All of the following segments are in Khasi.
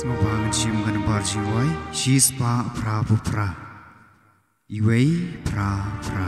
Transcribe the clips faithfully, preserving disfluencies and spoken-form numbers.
Sngewbha ngin shim ka nambar jingrwai shispah phra phew phra. Iwei phra phra.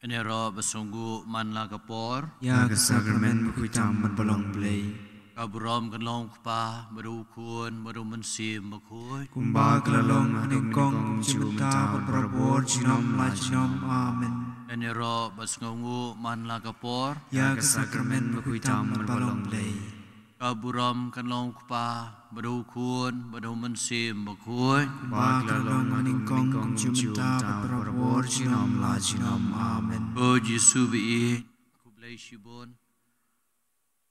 Ane ro ba sngewnguh man la ka por. Ïa ka sakramen bakhuid tam ban pynlong Blei. Ka burom kan long u Kpa, bad u Khun, bad u Mynsiem Bakhuid. Kumba ka la long ha nyngkong, kum shi mynta, bad barabor, junom la junom. Amen. Ane ro ba sngewnguh man la ka por. Ïa ka sakramen bakhuid tam ban pynlong Blei. Ka burom kan long u Kpa, bad u Khun, bad u Mynsiem Bakhuid. Ba ka la long ha nyngkong, kum shi mynta, bad barabor, junom la junom. Amen. Ko Jisu ba ïeit, khublei shibun.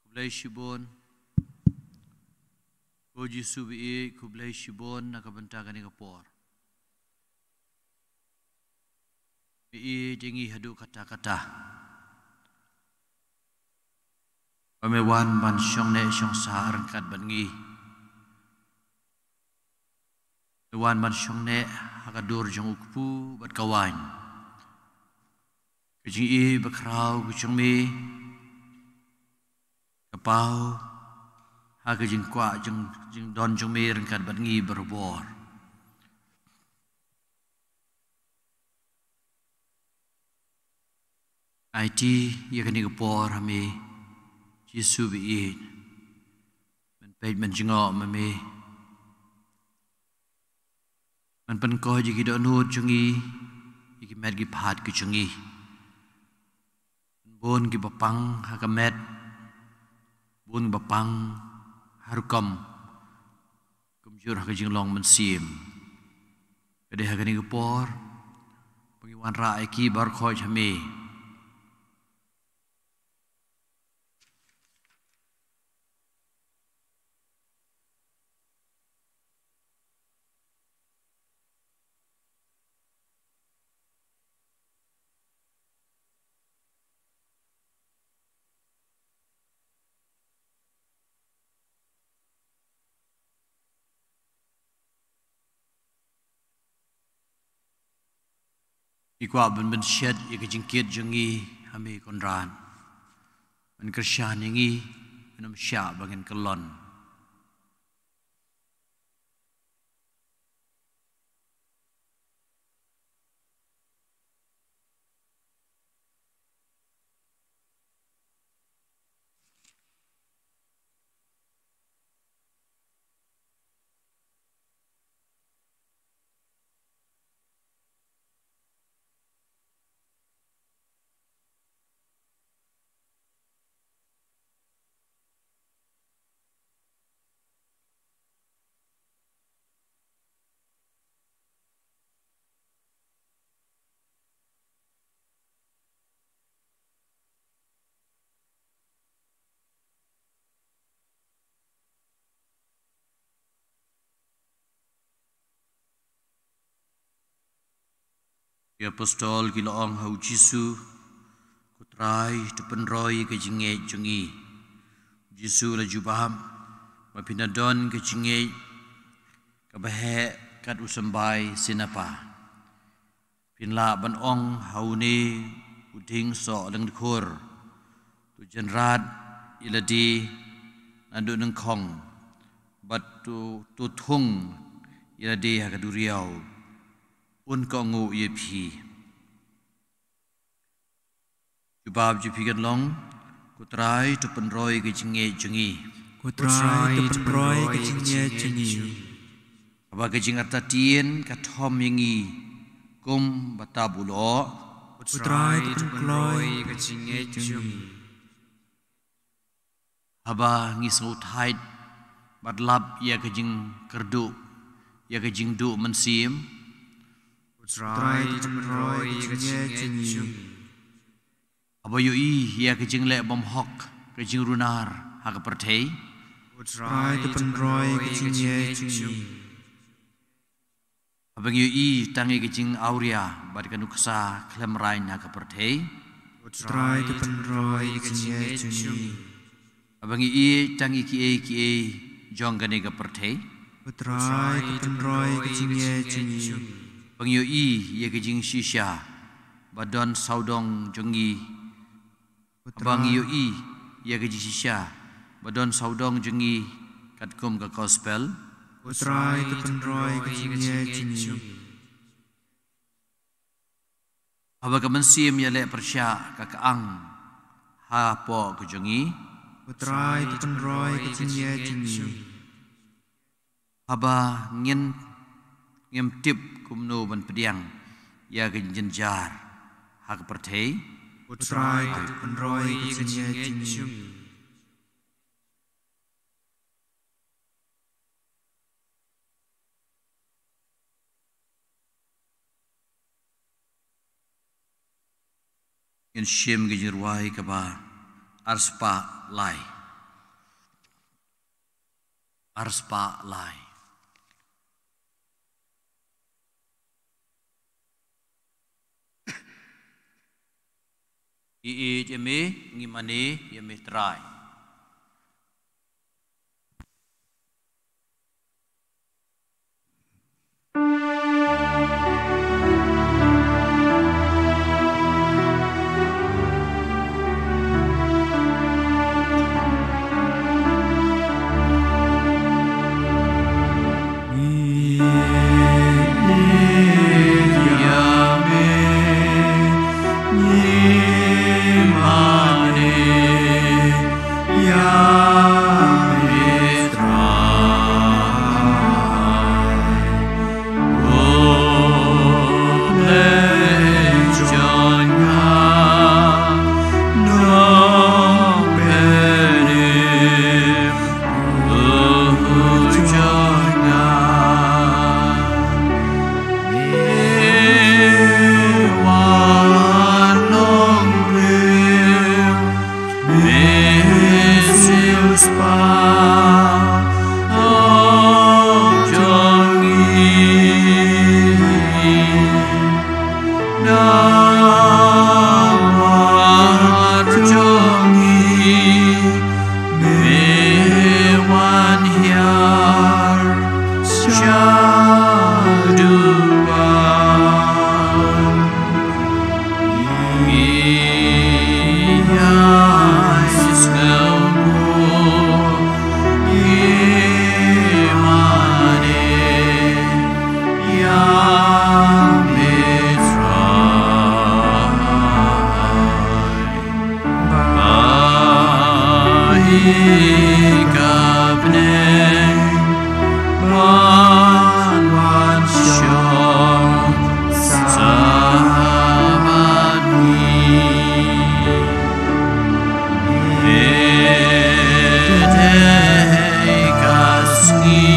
Khublei shibun. Ko Jisu ba ïeit, khublei shibun na ka bynta kane ka por. Me ïeit ïa ngi haduh katta katta. Ba me wan ban shong neh shong sah ryngkat bad ngi. Me wan ban shong neh ha ka dur jong u kpu bad ka waiñ. Ka jingïeit bakhraw ka jong me ka paw ha ka jingkwah jong, jingdon jong me ryngkat bad ngi barabor. Aiti ïa kane ka por ha me, Jisu ba ïeit. Men peit, men jngoh ma me. Men pynkoit ïa ki dohnud jong ngi, ïa ki met ki phad ki jong ngi. Bun kiba pang ha ka met, bun kiba pang ha rukom, kumjuh ha ka jinglong mynsiem. Ka dei ha kane ka por ba ngi wanrah ïa ki baroh khoit ha me. Ngi kwah ban pynshet ïa ka jingkit jong ngi ha me Kynrad. Ban kyrshan ïa ngi, ban ym shah ba ngin kyllon. Ki apostol ki la ong ha u Jisu, "Ko Trai, to pynroi ka jingngeit jong ngi." U Jisu u la jubab, "Ma phin da don ka jingngeit kaba heh kat u symbai sinapa, phin lah ban ong ha une u dieng soh lyngdkhur, 'To jynrat ïa lade naduh nyngkong, bad to, to thung ïa lade ha ka duriaw, un kohnguh ïa phi.'" Jubab jong phi kan long, "Ko Trai, to pynroi ka jingngeit jong ngi." Ko Trai, to pynroi ka jingngeit jong ngi. Haba ka jingartatien ka thom ïa ngi kumba tap u lyoh, Ko Trai, to pynroi ka jingngeit jong ngi. Haba ngi sngewthait bad lap ïa ka jingkyrduh, ïa ka jingduh mynsiem, Ko Trai, to pynroi ka jingngeit jong ngi. Haba ïohi ïa ka jingleh bymhok, ka jingrunar ha ka pyrthei, Ko Trai, to pynroi ka jingngeit jong ngi. Haba ngi ïohi tang ïa ka jingawria bad ka nuksa khlem rain ha ka pyrthei, Ko Trai, to pynroi ka jingngeit jong ngi. Haba ngi ïeit tang ïa kiei kiei jong kane ka pyrthei, Ko Trai, to pynroi ka jingngeit jong ngi. Haba ngi ïohi ïa ka jingshisha ba don sawdong jong ngi, Ko Trai, haba ngi ïohi ïa ka jingshisha ba don sawdong jong ngi katkum ka gospel, Ko Trai, to pynroi ka jingngeit jong ngi. Haba ka mynsiem ïaleh pyrshah ka kang hapoh ka jong ngi, Ko Trai, to pynroi ka jingngeit jong ngi. Haba ngin, ngim tip kumno ban pdiang ïa ka jingjynjar ha ka pyrthei, Ko Trai, to pynroi ka jingngeit jong ngi. Ngin shim ka jingrwai kaba arspah lai. Arspah lai. Ïeit ïa me, ngi mane ïa me Trai. Ïa me Trai, ba ïeit ka bneng ban wan shong sa bad ngi. Ïa dei ka sngi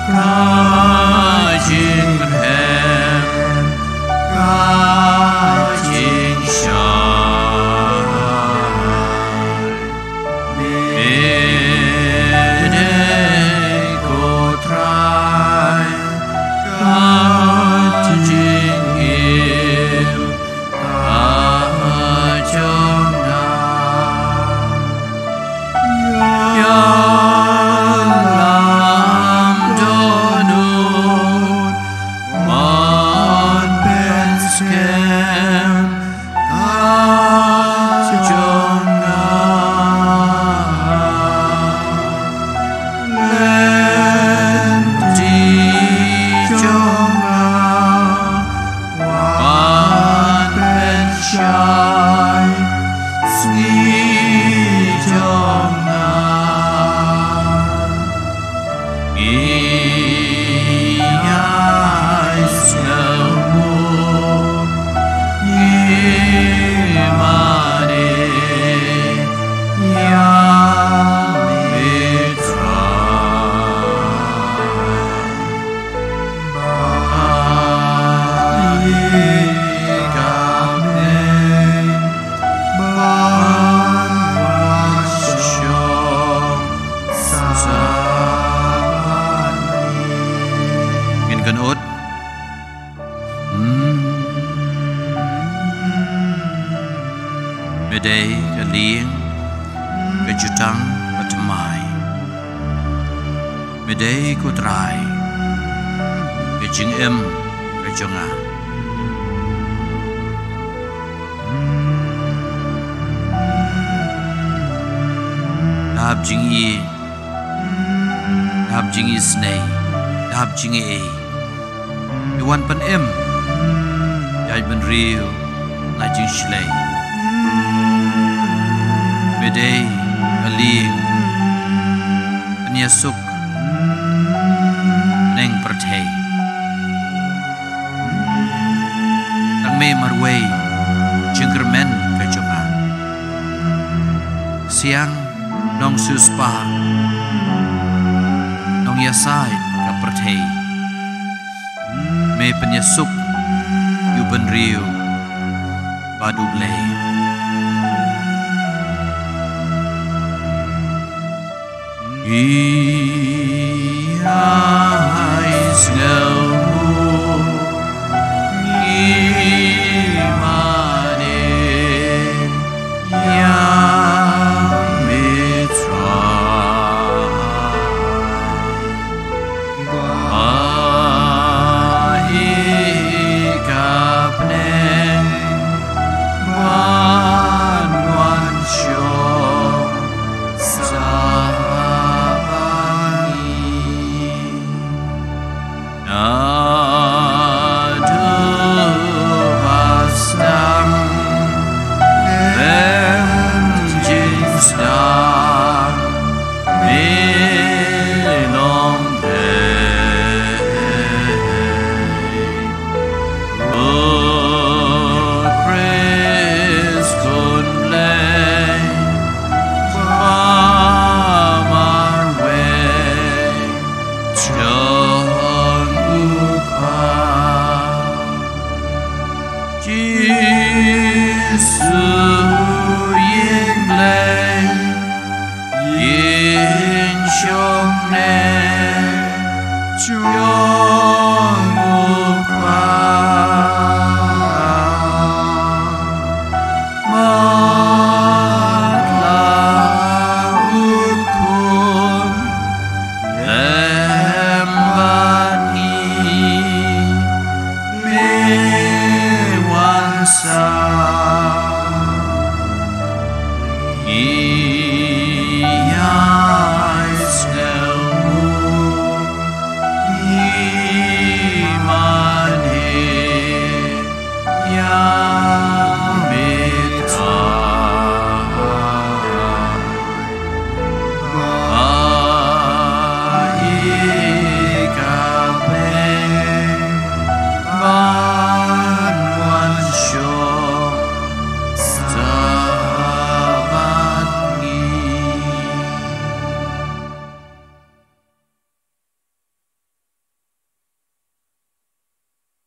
ka jingrhem, ka jingshai. Ïa dei ko Trai ka jingim ka jong nga. Ïalam dohnud ban pynskhem ka jong nga. Lynti jong nga wan pynshai sngi jong nga. Ngi ïai sngewbha, ngi mane ïa me Trai. Ba ïeit ka bneng ban wan shong sa bad ngi. Ngin kynnoh. Me dei ka lieng, ka jutang bathymmai. Me dei ko Trai, ka jingim ka jong nga. Da hap jingïeit, da hap jingisynei, da hap jingïeit, ngi wan pynim ïa ka bynriew na jingshlei. Me dei ka lieng pynïasuk bneng pyrthei. Tang me marwei jingkyrmen ka jong nga. Siang nongsiewspah, nongïasaid ka pyrthei. Me pynïasuk ïa u bynriew bad U Blei. Ngi ïai sngewbha, ngi mane ïa me Trai. Ba ïeit ka bneng ban wan shong sa bad ngi. Na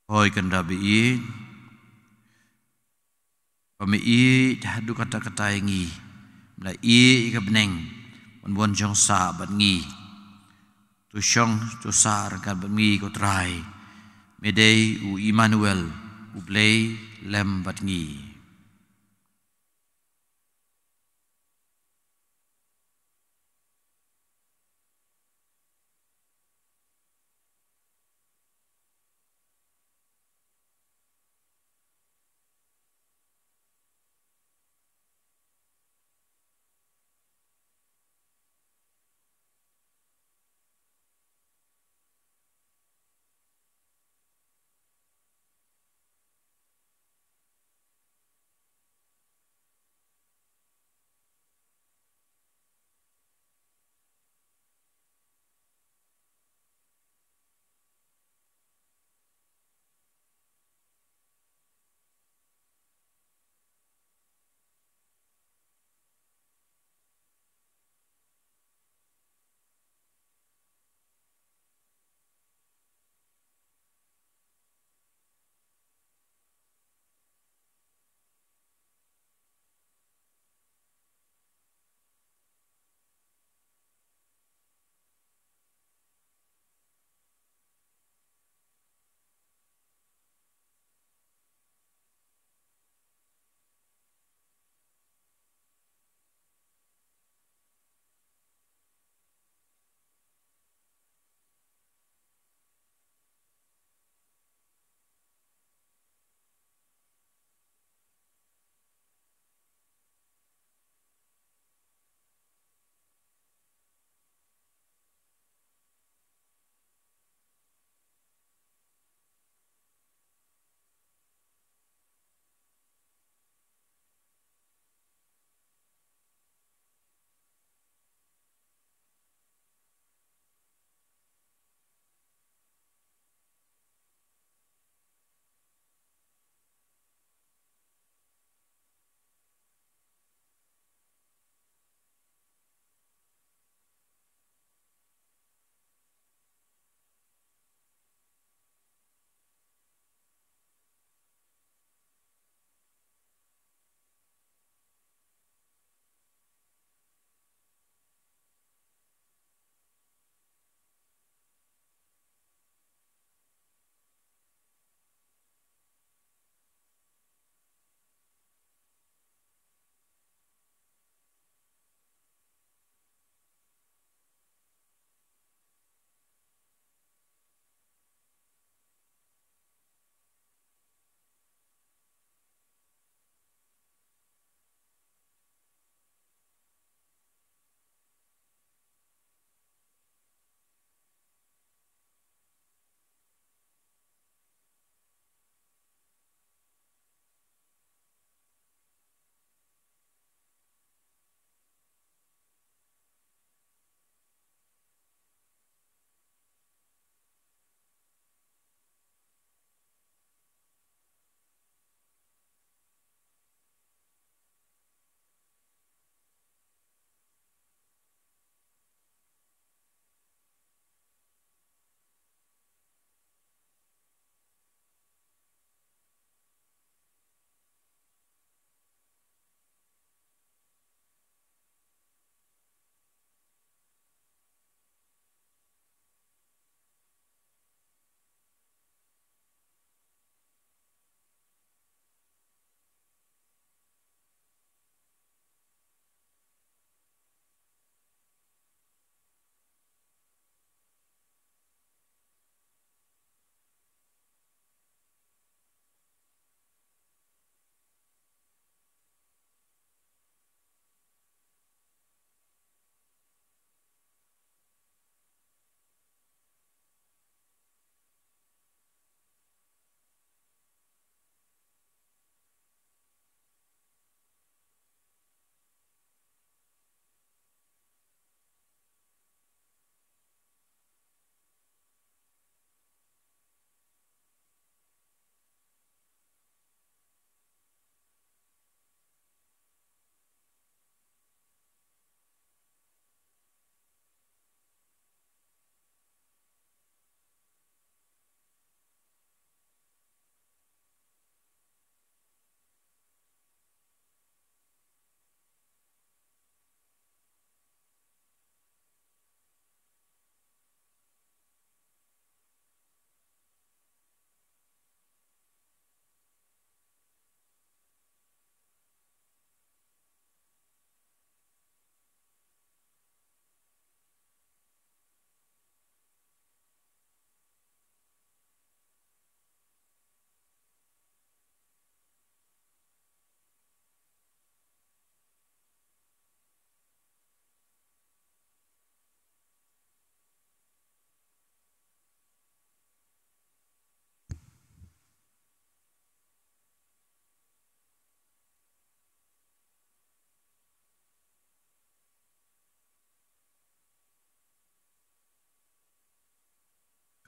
Hooid, kynrad ba ïeit, ba me ïeit haduh katta katta ïa ngi, me la ïeit ïa ka bneng ban wan shong sah bad ngi. To shong to sah ryngkat bad ngi, ko Trai. Me dei u Immanuel, U Blei lem bad ngi.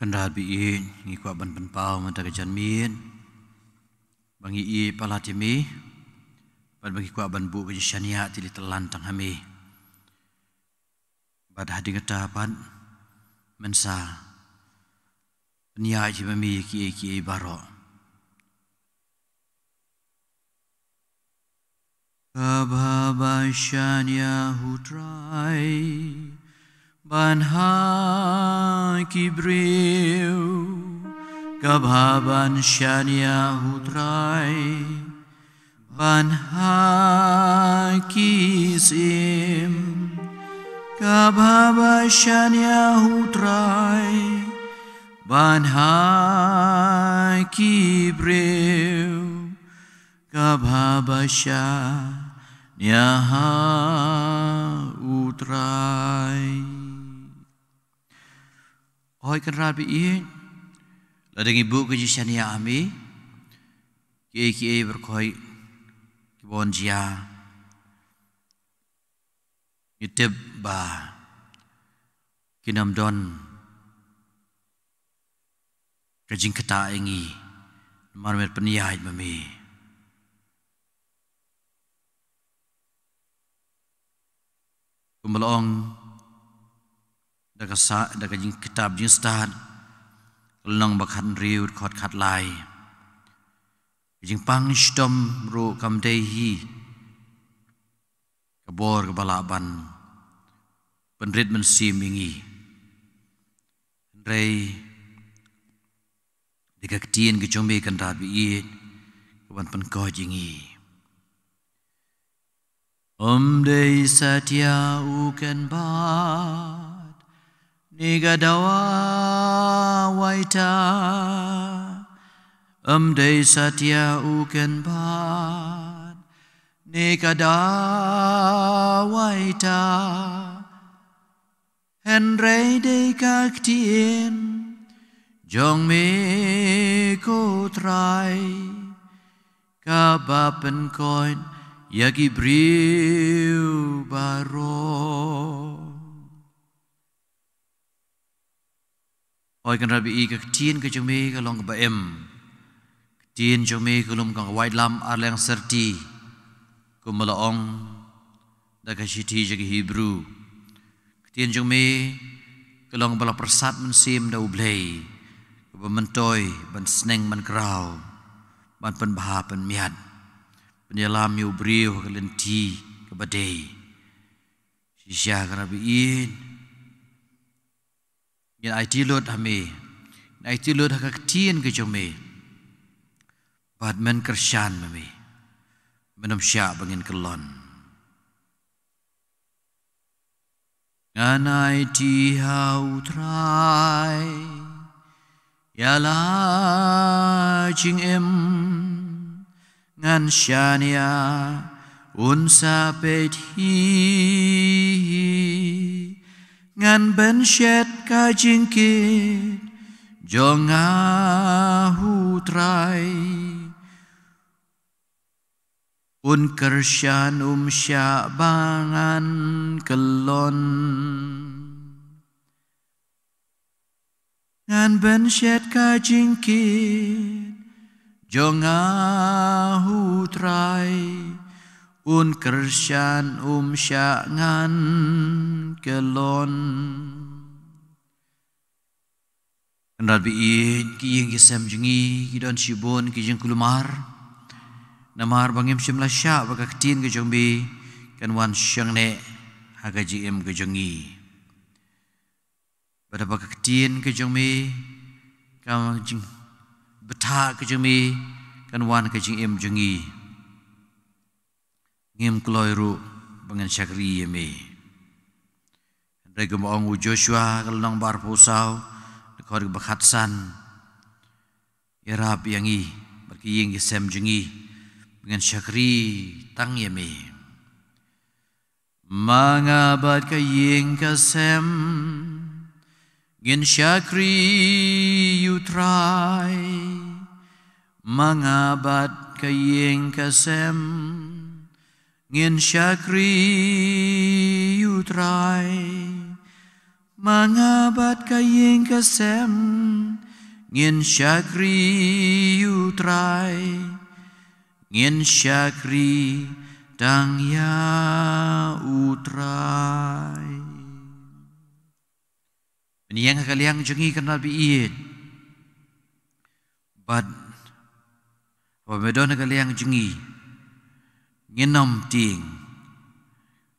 Kynrad ba ïeit, ngi kwah ban pynpaw mynta ka janmiet ba ngi ïeit palat ïa me, bad ba ngi kwah ban buh ka jingshaniah tylli tyllun tang ha me. Bad hadien kata pat mynta pynïaid ïa me kiei kiei baroh. Kaba ba shaniah U Trai ban ha ki briew, kaba ban shaniah U Trai ban ha ki syiem, kaba ba shaniah U Trai ban ha ki briew, kaba ba shaniah U Trai. Hooid Kynrad ba ïeit, lada ngi buh ka jingshaniah ha me kiei kiei baroh ki bun jia, ngi tip ba kin ym don ka jingktah ïa ngi namar me pynïaid ma me. Kumba la ong da ka sa-, da ka jing-, kitab Jingstad, ka lynnong ba khathynriew, dkhot khatlai: Ka jingpang shitom ruh kam dei hi ka bor kaba lah ban pynrit mynsiem ïa ngi. Hynrei dei ka ktien ka jong me Kynrad ba ïeit ka ban pynkoit ïa ngi. Ym dei satia u kynbat ne ka dawa waita. Ym dei satia u kynbat ne ka dawa waita. Hynrei dei ka ktien jong me ko Trai kaba pynkoit ïa ki briew baroh. Hooid Kynrad ba ïeit, ka ktien ka jong me ka long kaba im. Ka ktien jong me ka long kaba waitlam arliang syrti, kumba la ong da ka shithi sha ki Hebru. Ka ktien jong me ka long kaba la pyrsad mynsiem da U Blei, kaba myntoi ban sneng ban kraw, ban pynbha pynmiat, ban ïalam ïa u briew ha ka lynti kaba dei. Shisha Kynrad ba ïeit, ngin aiti lut ha me, ngin aiti lut ha ka ktien ka jong me, bad men kyrshan ma me, men ym shah ba ngin kyllon. Ngan aiti ha U Trai ïa la jingim, ngan shaniah un sa peit hi. Ngan pynshet ka jingkit jong nga ha U Trai, un kyrshan um shah ba ngan kyllon. Ngan pynshet ka jingkit jong nga ha U Trai, un kyrshan um shah ngan kyllon. Kynrad ba ïeit, ki ïing ki sem jong ngi ki don shibun ki jingkulmar, namar ba ngim shym la shah ba ka ktien ka jong me kan wan shang neh ha ka jingim ka jong ngi. Bad haba ka ktien ka jong me, ka jingbthah ka jong me kan wan ha ka jingim jong ngi, ngim kloi ruh ba ngin shakri ïa me. Hynrei kumba ong u Joshua, ka lynnong ba arphew saw, dkhot ba khatsan: Ïarap ïa ngi bad ki ïing ki sem jong ngi ba ngin shakri tang ïa me. Ma nga bad ka ïing ka sem ngin shakri ïa U Trai. Ma nga bad ka ïing ka sem ngin shakri ïa U Trai. Ma nga bad ka ïing ka sem ngin shakri ïa u Trai, ngin shakri tang ïa u Trai. Mynta ha ka liang jong ngi kynrad baieit, bad haba me don ha ka liang jong ngi, ngin ym tieng,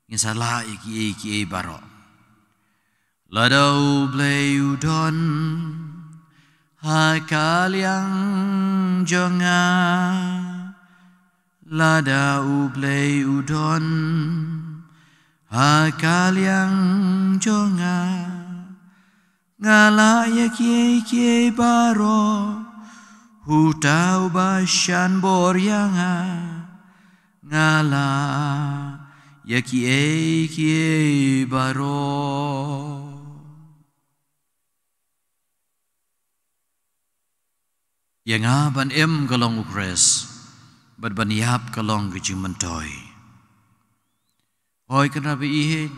ngin sa lah ïa kiei kiei baroh. Lada U Blei u don ha ka liang jong nga, lada U Blei u don ha ka liang jong nga, nga lah ïa kiei kiei baroh. Uta uba shan bor ïa nga, nga lah ïa kiei kiei baroh. Ïa nga ban im ka long U Khrist, bad ban ïap ka long ka jingmyntoi. Hooid kynrad baieit,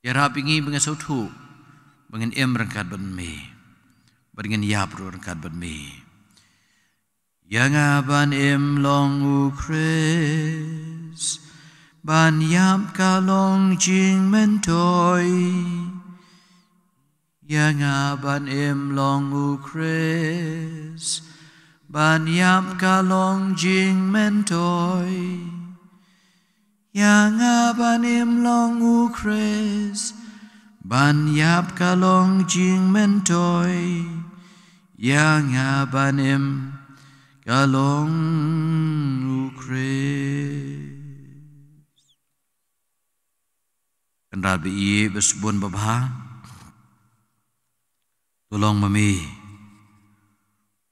ïarap ïa ngi ba ngin sngewthuh ba ngin im ryngkat bad me, bad ngin ïap ruh ryngkat bad me. Ïa nga ban im long U Khrist, ban ïap ka long jingmyntoi. Ïa nga ban im long U Khrist, ban ïap ka long jingmyntoi. Ïa nga ban im long U Khrist, ban ïap ka long jingmyntoi. Ïa nga ban im ka long U Khrist. Kynrad baieit ba sbun babha, to long ma me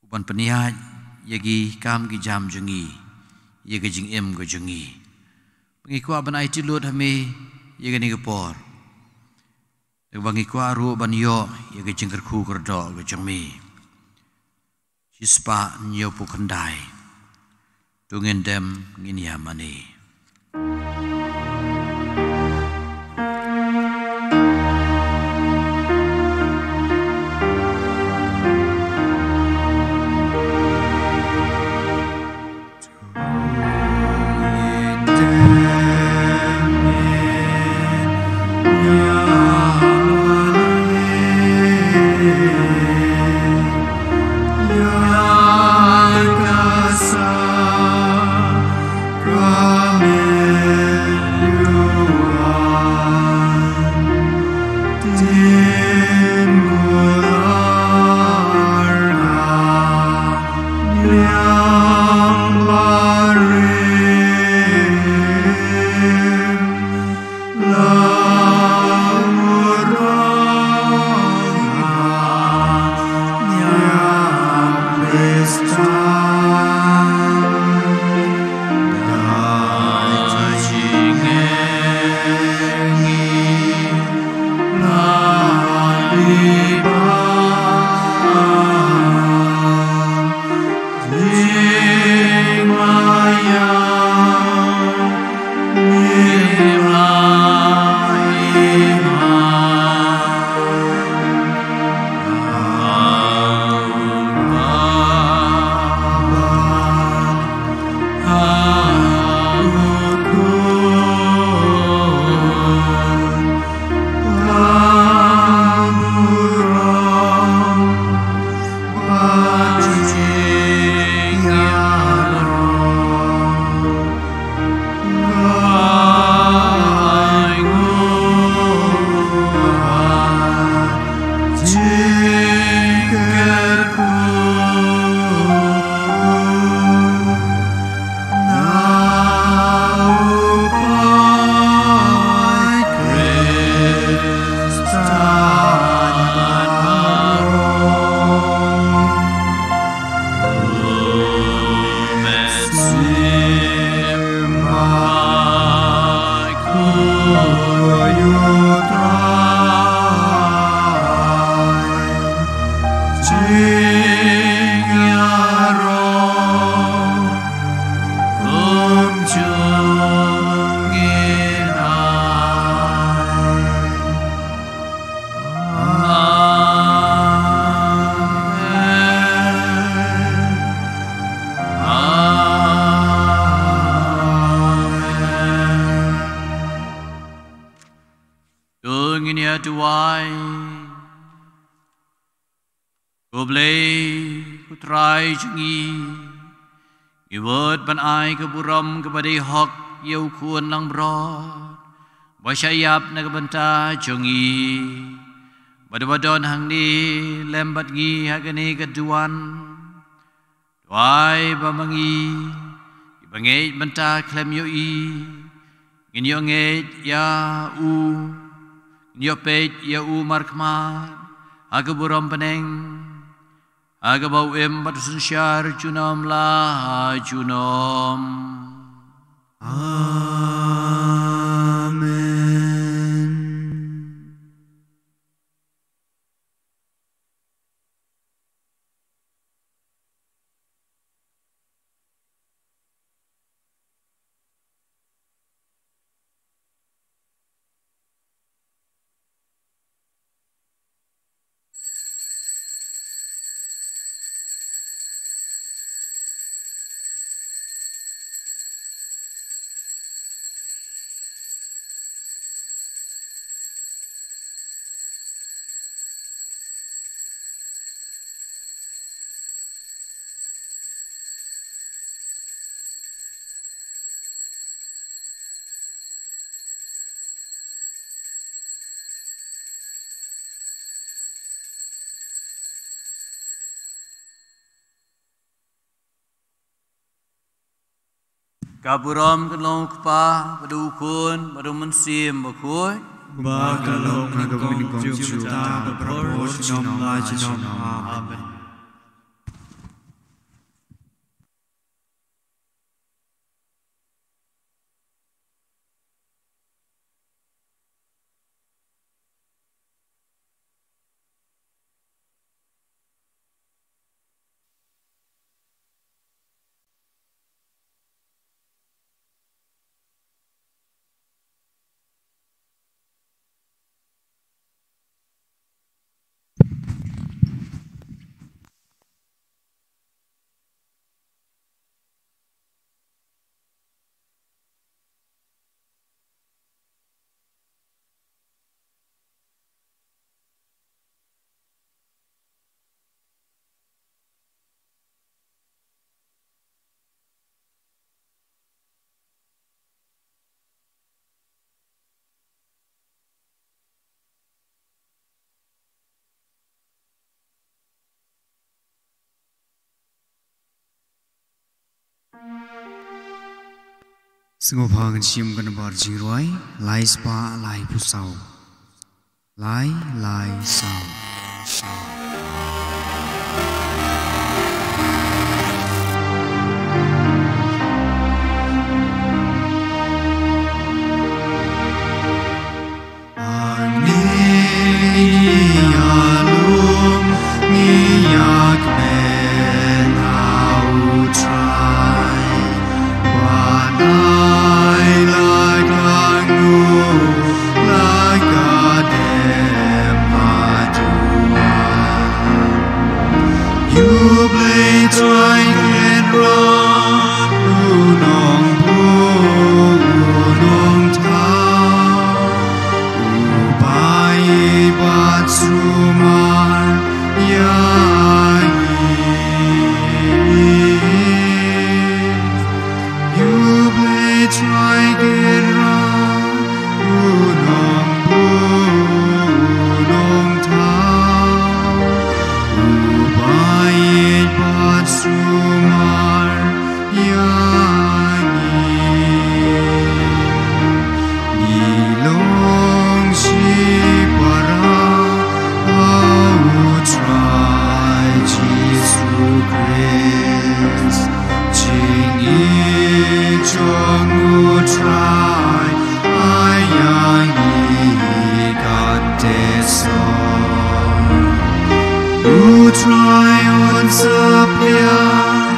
uban pynïaid ïa ki kam ki jam jong ngi, ïa ka jingim ka jong ngi. Ba ngi kwah ban aiti lut ha me ïa kane ka por, da kaba ngi kwah ruh ban ïoh ïa ka jingkyrkhu kyrdoh ka jong me. Shispah hynñiewphew khyndai. To ngin dem ngin ïa mane. Wai. Ko Blei, ko Trai jong ngi, ngi wad ban ai ka burom kaba dei hok ïa u Khun langbrot ba shah ïap na ka bynta jong ngi, bad ba don hangne lem bad ngi ha kane ka duwan. Duwai ba ma ngi, kiba ngeit bynta khlem ïohi, ngin ïoh ngeit ïa u, ngin ïoh peit ïa u markhmat ha ka burom bneng, ha kaba u im bad u synshar junom la junom. Amen. Ka burom ka long u Kpa, bad u Khun, bad u Mynsiem Bakhuid. Ba ka long ha ka bynta jong u Trai, ba bor junom la junom. Amen. Sngewbha ngin shim ka nambar jingrwai, lai spah laiphew saw. Lai, lai, saw. Ngi ïalum, ngi ïakmen ha u Trai, ba nai la ka nguh, la ka dem haduh. Ïa u Blei Trai Kynrad, u Nongbuh, u Nongthaw, uba ïeit bad sumar ïa ngi. Ïa u Blei Trai Kynrad, u Nongbuh, u Nongthaw, uba ïeit bad sumar ïa ngi. Ngi long shipara ha u Trai Jisu Khrist. Jingïeit jong u Trai ai ïa ngi katto soh. U Trai un saphriang,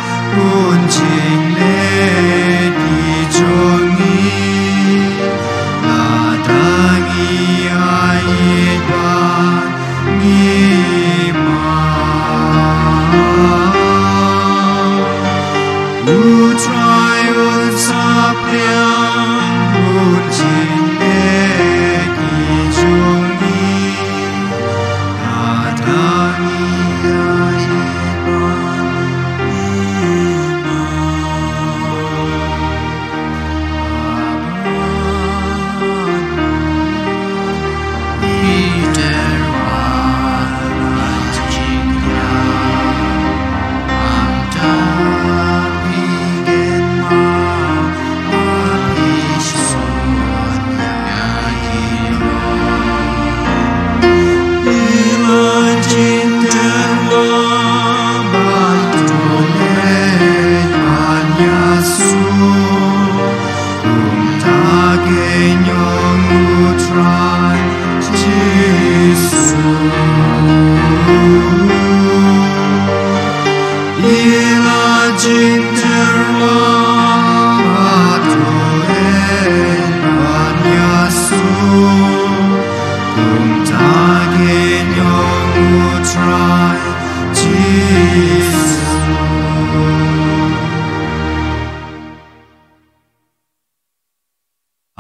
un jingleh ki jong ngi, lada ngi ïaieit bad ngi map. U Trai un saphriang, un jingleh ki jong ngi,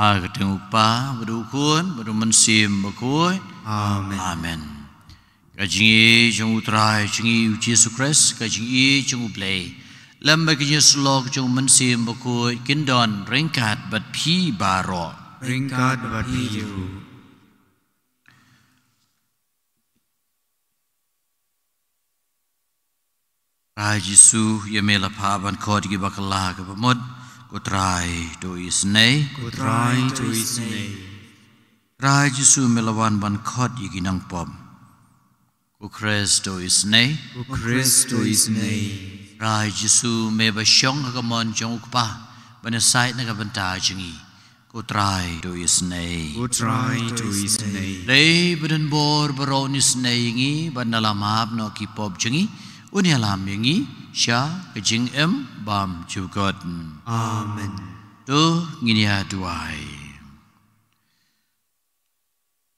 Ha ka kyrteng U Kpa, bad U Khun, bad U Mynsiem Bakhuid. Amen. Amen. Ka jingïeit jong U Trai jong ngi U Jisu Khrist, ka jingïeit jong U Blei, lem bad ka jingïasyllok jong U Mynsiem Bakhuid, kin don ryngkat bad phi baroh. Ryngkat bad phi ruh. Trai Jisu, ïa me la phah ban khot ïa ki bakla kiba mut. Ko Trai, to isynei. Ko Trai, to isynei. Trai Jisu, me la wan ban khot ïa ki nongpop. Ko Khrist, to isynei. Ko Khrist, to isynei. Trai Jisu, me ba shong ha ka mon jong U Kpa, ban ïasaid na ka bynta jong ngi. Ko Trai, to isynei. Ko Trai, to isynei. Blei badonbor baroh un isynei ïa ngi, bad un ïalam noh ki pop jong ngi, un ïalam ïa ngi sha ka jingim bymjukut. Amen. To ngin ïa duwai.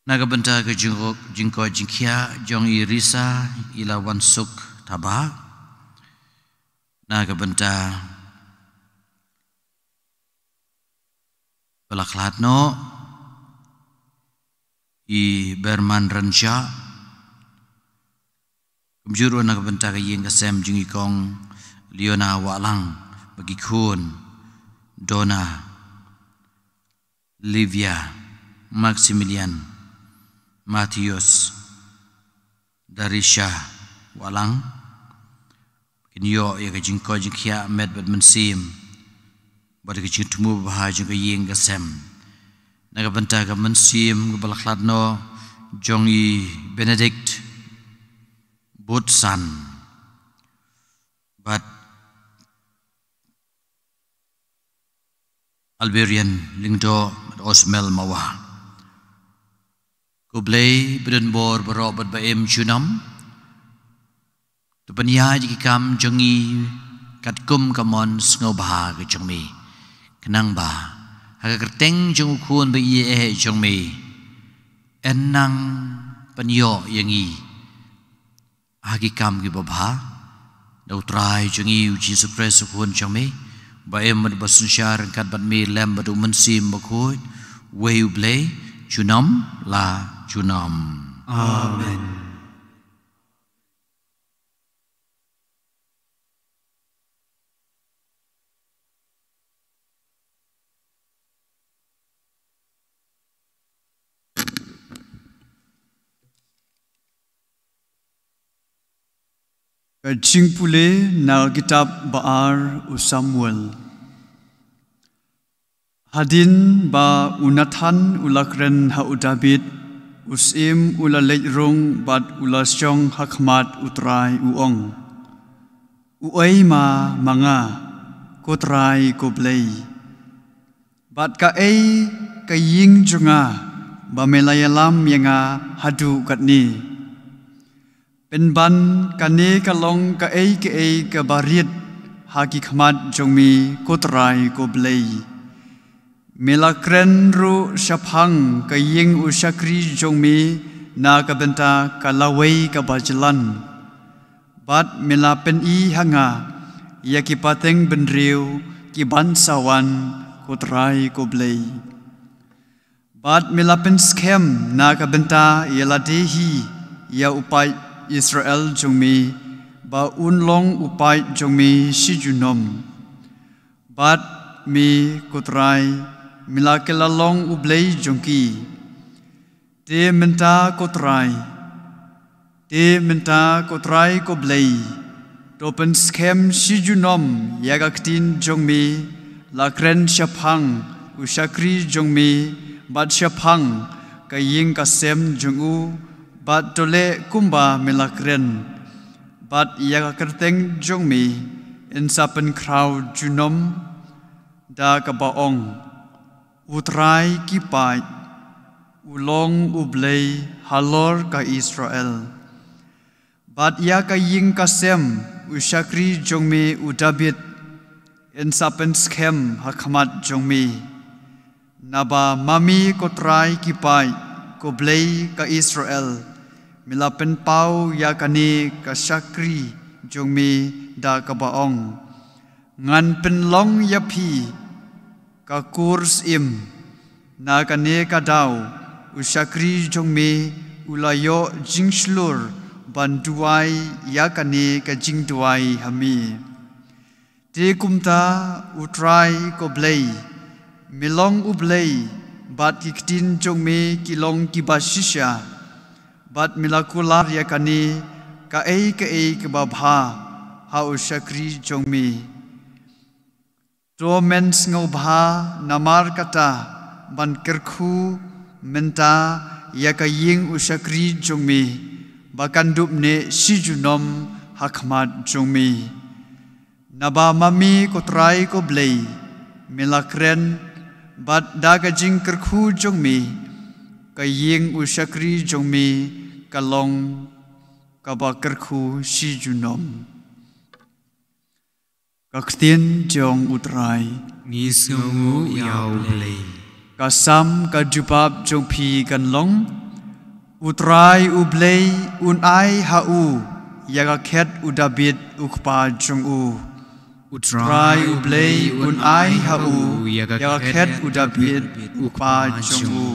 Na ka bynta ka jingkoit jingkhiah jong i Risa, i Lawansuk Thabah. Na ka bynta ba la khlad noh i Berman Rynshah. Kumjuh ruh na ka bynta ka ïing ka sem jong i kong Leona Wahlang, bad ki khun Donna, Livia, Maximilian, Matthias, Darisha Wahlang. Kin ïoh ïa ka jingkoit jingkhiah met bad mynsiem, bad ka jingthmu babha jong ka ïing ka sem. Na ka bynta ka mynsiem kaba la khlad noh jong i Benedict Butsan, bad Alberian Lyngdoh, bad Osmel Mawa. Ko Blei badonbor baroh bad ba im junom, to pynïaid ïa ki kam jong ngi katkum ka mon sngewbha ka jong me. Khnang ba ha ka kyrteng jong U Khun ba ïeit jong me, yn nang pynïoh ïa ngi ha ki kam kiba bha, da U Trai jong ngi U Jisu Khrist U Khun jong me, ba im bad ba synshar ryngkat bad me lem bad U Mynsiem Bakhuid, uwei U Blei, junom la junom. Amen. Ka jingpule na ka kitab ba ar u Samuel. Hadien ba u Nathan u la kren ha u Dabid, u syiem u la leit rung bad u la shong ha khmat U Trai u ong, Uei ma ma nga, ko Trai ko Blei? Bad kaei ka ïing jong nga ba me la ïalam ïa nga haduh katne? Pynban kane ka long kaei kaei kaba rit ha ki khmat jong me, ko Trai ko Blei. Me la kren ruh shaphang ka ïing u shakri jong me na ka bynta ka lawei kaba jlan. Bad me la pyni ha nga ïa ki pateng bynriew ki ban sa wan, ko Trai ko Blei. Bad me la pynskhem na ka bynta ïa lade hi ïa u paid Israel jong me, ba un long u paid jong me shi junom. Bad me, ko Trai, me la kylla long U Blei jong ki. Te mynta, ko Trai, te mynta, ko Trai ko Blei, to pynskhem shi junom ïa ka ktien jong me la kren shaphang u shakri jong me bad shaphang ka ïing ka sem jong u, bad to leh kumba me la kren. Bad ïa ka kyrteng jong me yn sa pynkhraw junom, da kaba ong, U Trai ki paid u long U Blei halor ka Israel. Bad ïa ka ïing ka sem u shakri jong me u Dabid yn sa pynskhem ha khmat jong me. Naba ma me, ko Trai ki paid, ko Blei ka Israel, me la pynpaw ïa kane ka shakri jong me da kaba ong, ngan pynlong ïa phi ka kur syiem, Na kane ka daw, u shakri jong me u la ïoh jingshlur ban duwai ïa kane ka jingduwai ha me. Te kumta, U Trai ko Blei, me long U Blei, bad ki ktien jong me ki long kiba shisha, bad me la kular ïa kane kaei kaei kaba bha ha u shakri jong me. To men sngewbha namar kata ban kyrkhu mynta ïa ka ïing u shakri jong me, ba kan dup ne shi junom ha khmat jong me. Naba ma me ko Trai ko Blei, me la kren, bad da ka jingkyrkhu jong me, ka ïing u shakri jong me ka long kaba kyrkhu shi junom. Ka ktien jong U Trai. Ngi sngewnguh ïa U Blei. Ka Salm ka jubab jong phi kan long: U Trai U Blei un ai ha u ïa ka khet u Dabid u kpa jong u. U Trai U Blei un ai ha u ïa ka khet u Dabid u kpa jong u.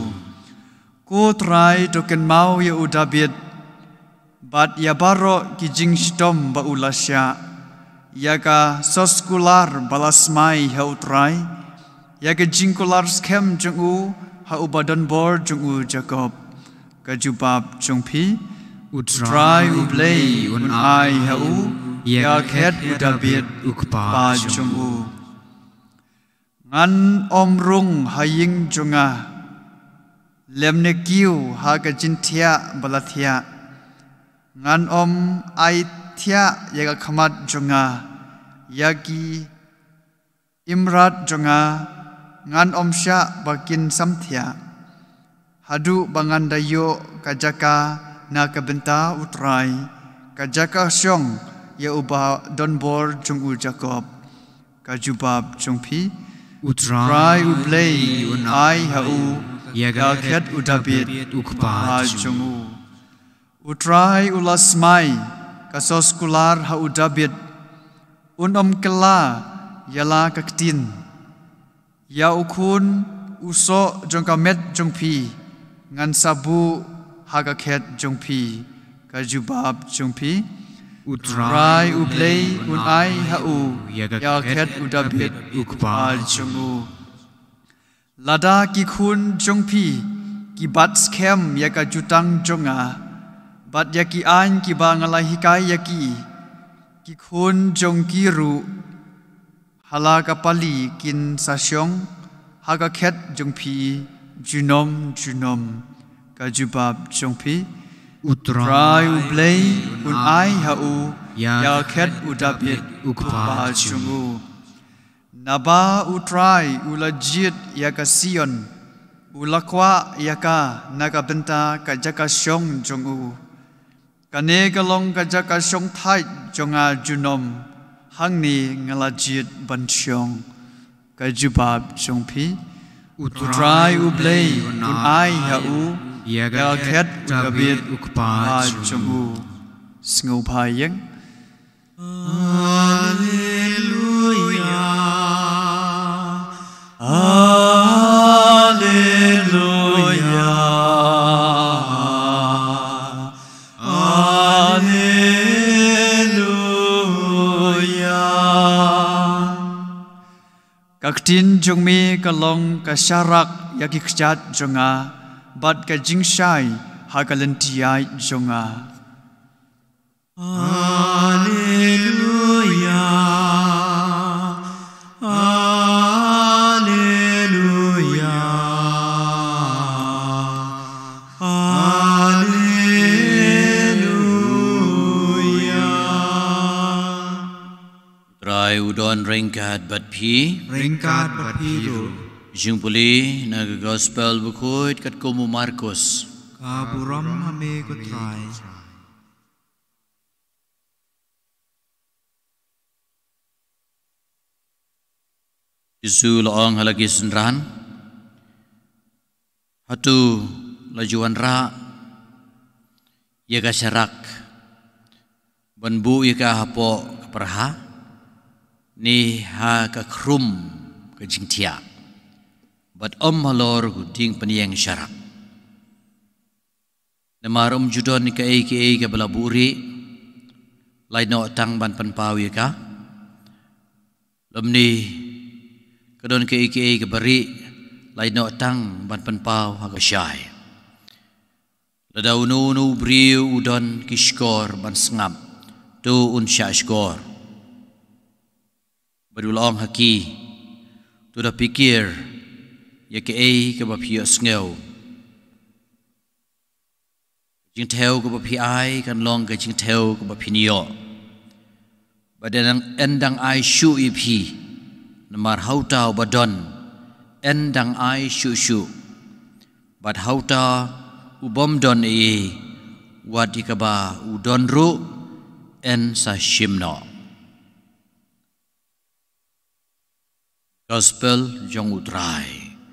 Ko Trai to kynmaw ïa u Dabid, bad ïa baroh ki jingshitom ba u la shah, ïa ka soskular ba la smai ha U Trai, ïa ka jingkular skhem jong u ha uba donbor jong u Jakob. Ka jubab jong phi: U Trai U Blei un ai ha u ïa ka khet u Dabid u kpa jong u. Ngan ym rung ha ïing jong nga, lymne kiew ha ka jingthiah ba la thiah. Ngan ym ai thiah ïa ka khmat jong nga, ïa ki imrat jong nga ngan ym shah ba kin samthiah, haduh ba ngan da ïoh ka jaka na ka bynta U Trai, ka jaka shong ïa uba donbor jong u Jakob. Ka jubab jong phi: U Trai U Blei un ai ha u ïa ka khet u Dabid u kpa jong u. U Trai u la smai ka soskular ha u Dabid, un ym kylla ïa la ka ktien. Ïa u khun u soh jong ka met jong phi ngan sa buh ha ka khet jong phi. Ka jubab jong phi: U Trai U Blei un ai ha u ïa ka khet u Dabid u kpa jong u. Lada ki khun jong phi ki bat skhem ïa ka jutang jong nga, bad ïa ki aiñ kiba nga la hikai ïa ki, ki khun jong ki ruh ha la ka pali kin sa shong ha ka khet jong phi junom junom. Ka jubab jong phi: U Trai U Blei un ai ha u ïa ka khet u Dabid u kpa jong u. Naba U Trai u la jied ïa ka Sion, u la kwah ïa ka na ka bynta ka jaka shong jong u. Kane ka long ka jaka shong thait jong nga junom, hangne nga la jied ban shong. Ka jubab jong phi: U Trai U Blei un ai ha u ïa ka khet u Dabid u kpa jong u. Sngewbha ïeng. Alleluia, alleluia, alleluia. Ka ktien jong me ka long ka sharak ïa ki kjat jong nga, bad ka jingshai ha ka lynti ïaid jong nga. Alleluia, alleluia, alleluia. Trai u don ryngkat bad phi. Ryngkat bad phi ruh. Jingpule na ka Gospel bakhuid katkum u Markus. Ka burom ha me ko Trai. Jisu la ong ha la ki synran: Hato la ju wanrah ïa ka sharak ban buh ïa ka hapoh ka pyrha, ne ha ka khrum ka jingthiah? bad ym halor u dieng pynïeng sharak. Namar ym ju don kaei kaei kaba la buhrieh, lait noh tang ban pynpaw ïa ka. Lymne ka don kaei kaei kaba rieh, lait noh tang ban pynpaw ha kaba shai. Lada uno uno u briew u don ki shkor ban sngap, to un shah shkor. Bad u la ong ha ki, to da pyrkhat ïa kaei kaba phi ïohsngew. Ka jingthew kaba phi ai kan long ka jingthew kaba phin ïoh. Bad yn dang, yn dang ai shuh ïa phi, namar ha uta uba don, yn dang ai shuh shuh. Bad ha uta u bym don ei ei, wat ïa kaba u don ruh yn sa shim noh. Gospel jong u Trai.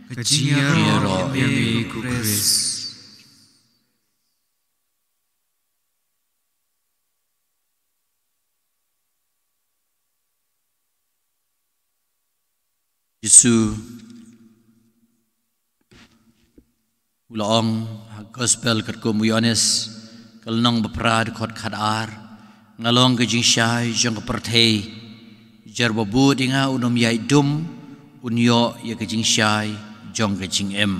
Ka jingïaroh ïa me ko Khrist. Jisu u la ong ha Gospel katkum u Ïoannis, ka lynnong ba phra, dkhot khatar, nga long ka jingshai jong ka pyrthei. Jar ba bud ïa nga un ym ïaid dum, un ïoh ïa ka jingshai jong ka jingim.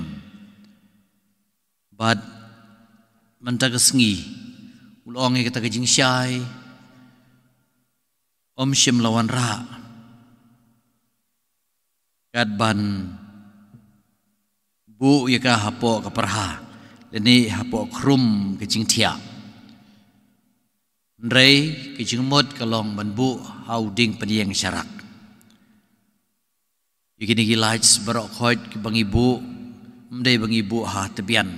Bad mynta ka sngi u la ong ïa kata ka jingshai ym shym la wanrah kat ban buh ïa ka hapoh ka pyrha, lane hapoh khrum ka jingthiah. Hynrei ka jingmut ka long ban buh ha u dieng pynïeng sharak. Ïa kine ki lights baroh khoit kiba ngi buh, ym dei ba ngi buh ha tbian,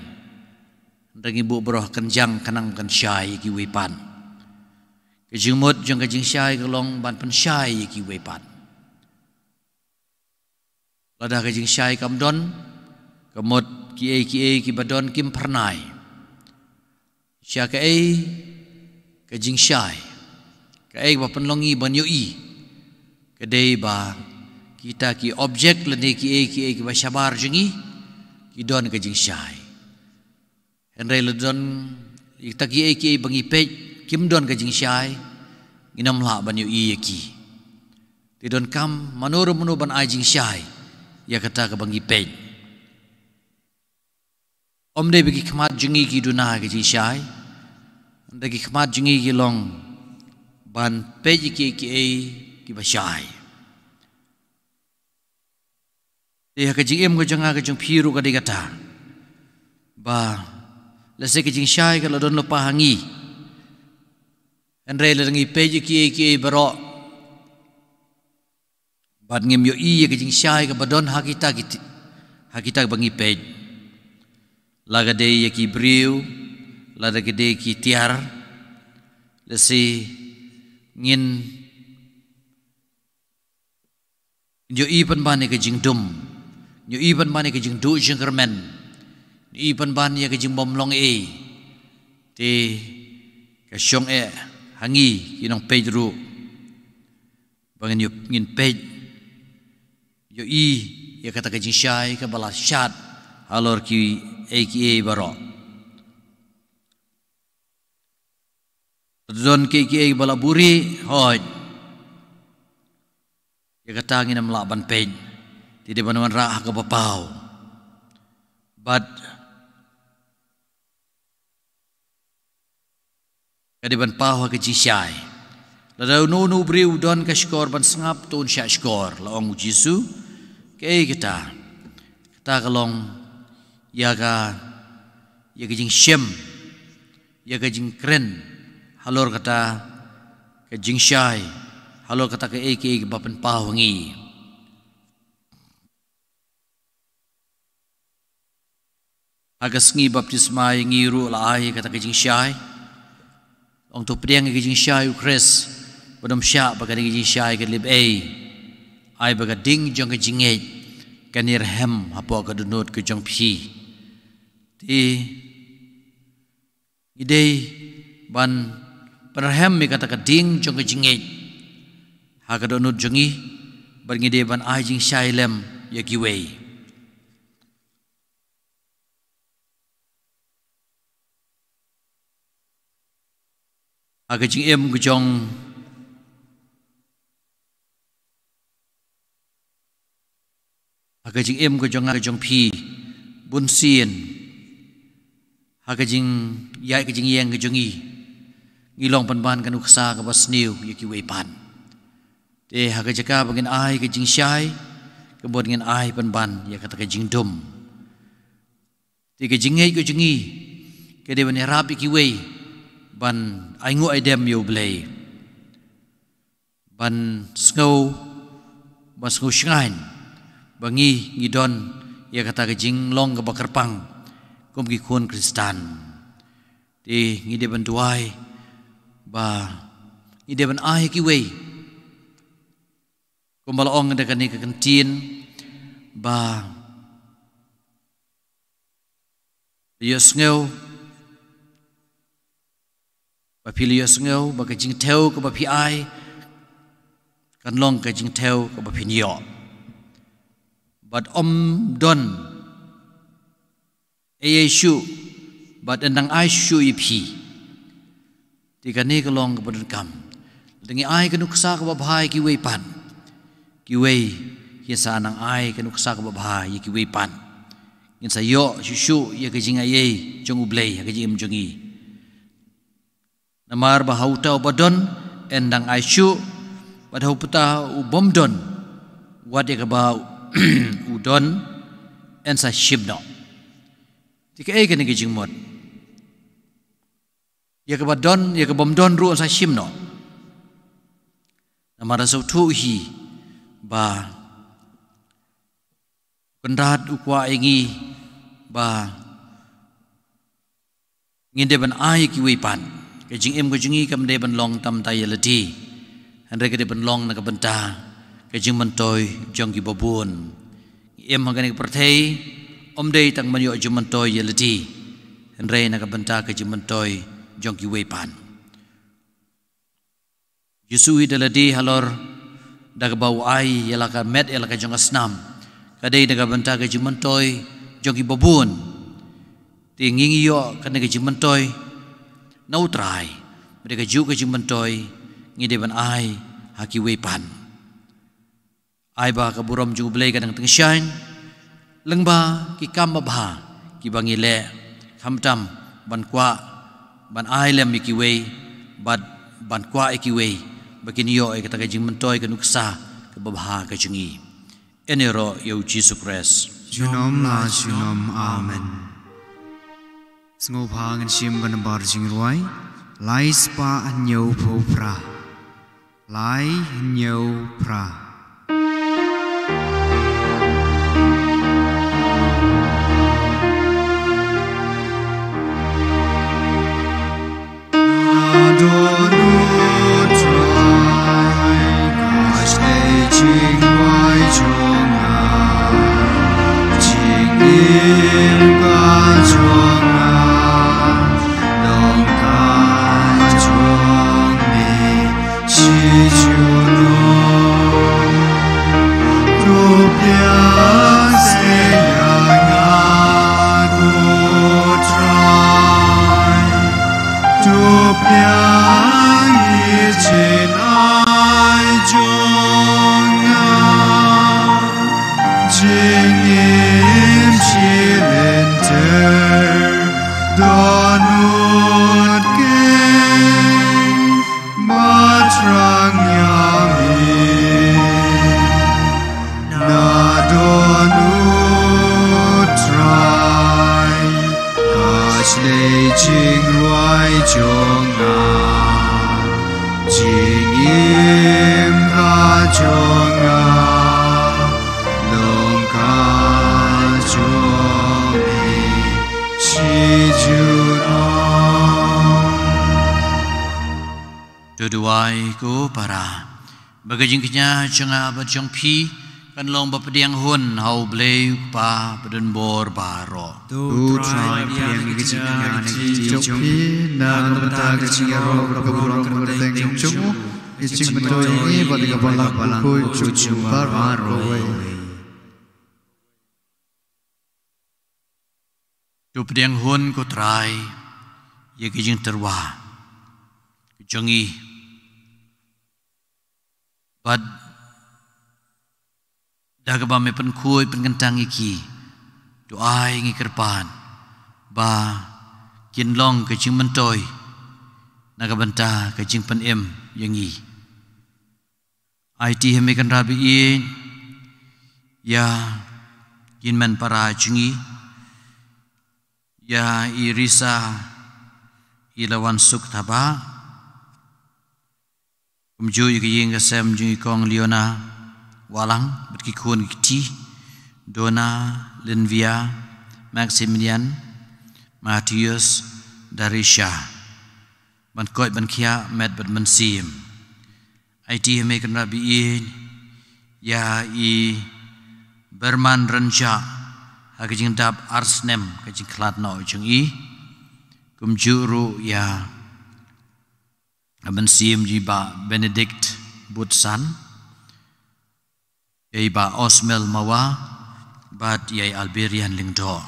hynrei ngi buh baroh ha kynjang khnang kan shai ïa kiwei pat. Ka jingmut jong ka jingshai ka long ban pynshai ïa kiwei pat. Lada ka jingshai kam don, ka mut kiei kiei kiba don kim phyrnai. Sha kaei ka jingshai, kaei ba pynlong ngi ban ïohi, ka dei ba kita ki object lane kiei kiei kiba shabar jong ngi ki don ka jingshai. Hynrei lada don kita kiei kiei ba ngi peit kim don ka jingshai, ngin ym lah ban ïohi ïa ki. Te donkam mano re mano ban ai jingshai ïa kata kaba ngi peit. Ym dei ba ki khmat jong ngi ki duna ka jingshai, hynrei ki khmat jong ngi ki long ban peit ïa kiei kiei kiba shai. Te ha ka jingim ka jong nga ka jong phi ruh ka dei kata, ba lehse ka jingshai ka la don lypa ha ngi, hynrei lada ngi peit ïa kiei kiei baroh bad ngim ïohi ïa ka jingshai kaba don ha kita ki ti-, ha kita ba ngi peit. La ka dei ïa ki briew, lada ka dei ki tiar, lehse ngin ïohi pynban ïa ka jingdum, ïohi pynban ïa ka jingduh jingkyrmen, ïohi pynban ïa ka jingbymlong ei. Te ka shong eh ha ngi ki nongpeit ruh ba ngin ïoh, ngin peit, ïohi ïa kata ka jingshai kaba la shad halor kiei kiei baroh. Don kiei kiei ba la buhrieh, hooid, ïa kata ngin ym lah ban peit. Te dei ban wanrah ha kaba paw. Bad ka dei ban paw ha ka jingshai. Lada uno uno u briew u don ka shkor ban sngap, to un shah shkor, la ong u Jisu. Kaei kata? Kata ka long ïa ka, ïa ka jingshim, ïa ka jingkren halor kata ka jingshai, halor kata kaei kaei kaba pynpaw ha ngi. Ha ka sngi baptisma ïa ngi ruh la ai kata ka jingshai. Ong to pdiang ïa ka jingshai u Khrist, ba ym shah ba kane ka jingshai ka lip ei. Ai ba ka ding jong ka jingngeit kan ïarhem hapoh ka dohnud ka jong phi. Te ngi dei ban pynrhem ïa kata ka ding jong ka jingngeit ha ka dohnud jong ngi, bad ngi dei ban ai jingshai lem ïa kiwei. Ha ka jingim ka jong, ha ka jingim ka jong nga ka jong phi, bunsien ha ka jingïaid ka jingïeng ka jong ngi, ngi long pynban ka nuksa kaba sniew ïa kiwei pat. Te ha ka jaka ba ngin ai ka jingshai, ka mut ngin ai pynban ïa kata ka jingdum. Te ka jingngeit ka jong ngi ka dei ban ïarap ïa kiwei ban ainguh aidem ïa U Blei, ban sngew, ban sngew shngaiñ ba ngi, ngi don ïa kata ka jinglong kaba kyrpang kum ki khun Khristan. Te ngi dei ban duwai ba ngi dei ban ai ïa kiwei, kumba la ong da kane ka kyntien, ba ïohsngew, ba phi la ïohsngew ba ka jingthew kaba phi ai kan long ka jingthew kaba phin ïoh. Bad ym don ei ei shuh, bad yn dang ai shuh ïa phi. Te kane ka long kaba donkam. Lada ngi ai ka nuksa kaba bha ïa kiwei pat, kiwei kin sa nang ai ka nuksa kaba bha ïa kiwei pat. Ngin sa ïoh shuh shuh ïa ka jingaiei jong U Blei ha ka jingim jong ngi. Namar ba ha uta uba don yn dang ai shuh, bad ha uta u bym don, wat ïa kaba u don yn sa shim noh. Te kaei kane ka jingmut? Ïa kaba don, ïa ka bym don ruh yn sa shim noh. Namar sngewthuh hi ba Kynrad u kwah ïa ngi ba ngin dei ban ai ïa kiwei pat. Ka jingim ka jong ngi kam dei ban long tam da ïa lade, hynrei ka dei ban long na ka bynta ka jingmyntoi jong kiba bun. Ngi im ha kane ka pyrthei ym dei tang ban ïoh jingmyntoi ïa lade, hynrei na ka bynta ka jingmyntoi jong kiwei pat. Jisu hi da lade halor da kaba u ai ïa la ka met ïa la ka jong ka snam, ka dei na ka bynta ka jingmyntoi jong kiba bun. Te ngi ngi ïoh kane ka jingmyntoi na U Trai, bad kajuh ka jingmyntoi ngi dei ban ai ha kiwei pat. Ai ba ka burom jong U Blei ka dang tyngshaiñ lyngba ki kam babha kiba ngi leh, khamtam ban kwah ban ai lem ïa kiwei, bad ban kwah ïa kiwei ba kin ïoh ïa kata ka jingmyntoi ka nuksa kaba bha ka jong ngi. Yn ïaroh ïa U Jisu Khrist. Junom la junom. Amen. Sngewbha ngin shim ka nambar jingrwai lai spah hynñiew phew phra. Lai hynñiew phra. Jingim shilynter don ut keiñ, ba thrang ïa mi. Na don U Trai, ka shlei jingrwai jong nga, jingim ka jong nga, long ka jong me shi junom. To duwai ko para, ba ka jingkñia jong nga bad jong phi kan long ba pdiang hun ha U Blei U Kpa badonbor baroh. To U Trai pdiang ïa ka jingkñia na ka kti jong phi, na ka bynta ka jingïaroh kaba burom kaba kyrteng jong u, ka jingmyntoi jong ngi bad ka balang bakhuid jong u baroh kawei. To pdiang hun ko Trai ïa ka jingtyrwa, ka jong ngi. Bad da kaba me pynkhuid pynkyntang ïa ki, to ai ngi kyrpad ba kin long ka jingmyntoi na ka bynta ka jingpynim ïa ngi. Aiti ha me Kynrad ba-ïeit ïa ki hynmen para jong ngi, ïa i Risa, i Lawansuk Thabah, kumjuh ïa ka ïing ka sem jong i Kong Leona Wahlang bad ki khun ki kti, Donna, Linvia, Maximilian, Matthias, Darisha. Ban koit ban khiah met bad mynsiem. Aiti ha me Kynrad ba-ïeit ïa i Berman Rynjah ha ka jingdap ar snem ka jingkhlad noh jong i. Kumjuh ruh ïa ka mynsiem jong i Bah Benedict Butsan, ïa i Bah Osmel Mawa bad ïa i Alberian Lyngdoh.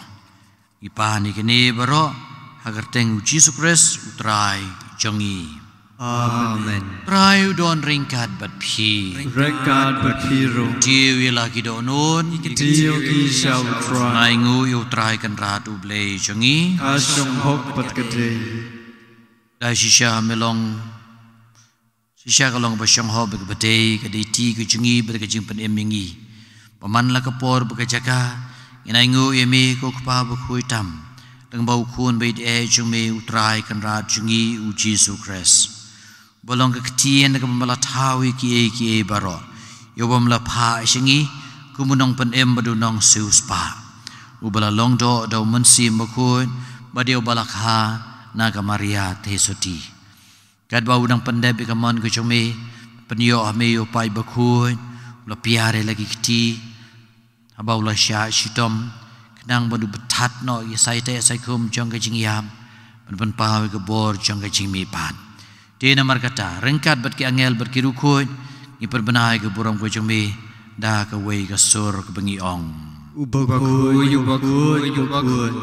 Ngi pan ïa kine baroh ha ka kyrteng U Jisu Khrist U Trai jong ngi. Amen. Trai u don ryngkat bad phi. Ryngkat bad phi ruh. Tip ïa la ki dohnud. Tip ïa ki sha U Trai. Ngi ainguh ïa U Trai Kynrad U Blei jong ngi. Ka shong hok bad ka dei. Da shisha me long Shisha ka long ba shong hok bad ba dei, ka dei ti ka jong ngi bad ka jingpynim ïa ngi. Ba man la ka por bad ka jaka ngin ainguh ïa me ko Kpa bakhuid tam, tang ba u Khun ba ïeit eh jong me U Trai Kynrad jong ngi U Jisu Khrist. Ba long ka ktien kaba me la thaw ïa kiei kiei baroh, ïa uba me la phah sha ngi kum u nongpynim bad u nongsiewspah, uba la long doh da u Mynsiem Bakhuid bad ïa uba la kha na ka Maria Theisotti. Katba u dang pyndep ïa ka mon ka jong me, pynïoh ha me ïa u paid bakhuid, u la piar ïa la ki kti, haba u la shah shitom, khnang ban u pynthat noh ïa ki sai teh sai khum jong ka jingïap, ban pynpaw ïa ka bor jong ka jingmihpat. Te namar kata, ryngkat bad ki angel bad ki riewkhuid, ngi pynbna ïa ka burom ka jong me da kawei ka sur kaba ngi ong. U bakhuid, u bakhuid, u bakhuid,